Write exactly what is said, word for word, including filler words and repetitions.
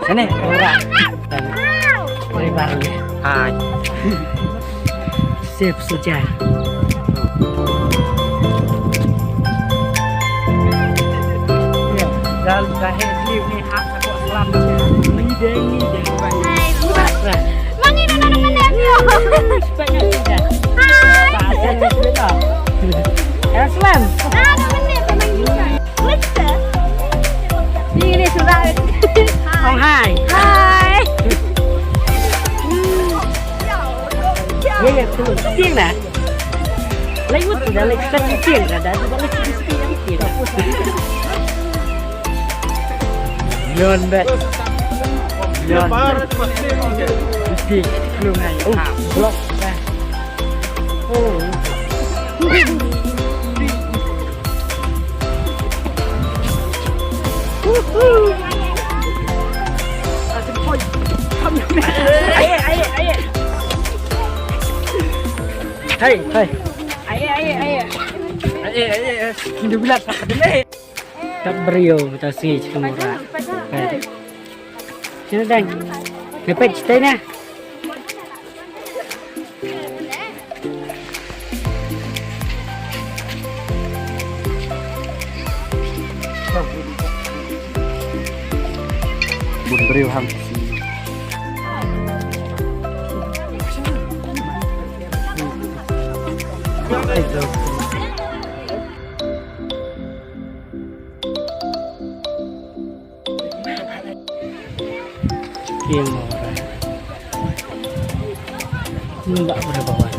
Sini, ora. Dari baru ya. Hai. Sip Suja. Ya, dal kahit liu ni hak aku selam. Ni deng, ni deng. Hai. Mangi na na na na. Banyak Suja. Hai. Aslan. Na na na na. Ni ni sudah. Hai. Hai. Ye ye tu. Tiang dah. Lai wut tu dah lai kat tiang dah dah dah lai kat tiang. Yon bet. Yon. Ti lu ngai. Oh, blok dah. Oh. Hai, hai. Aye, aye, aye. Aye, aye, aye. Hindu bilat tak dene. Tak brio ta si chimura. Hai. Sini dang. Kepet chitanya. Bun briew hang. Kieng ora. Nunda ora bawa.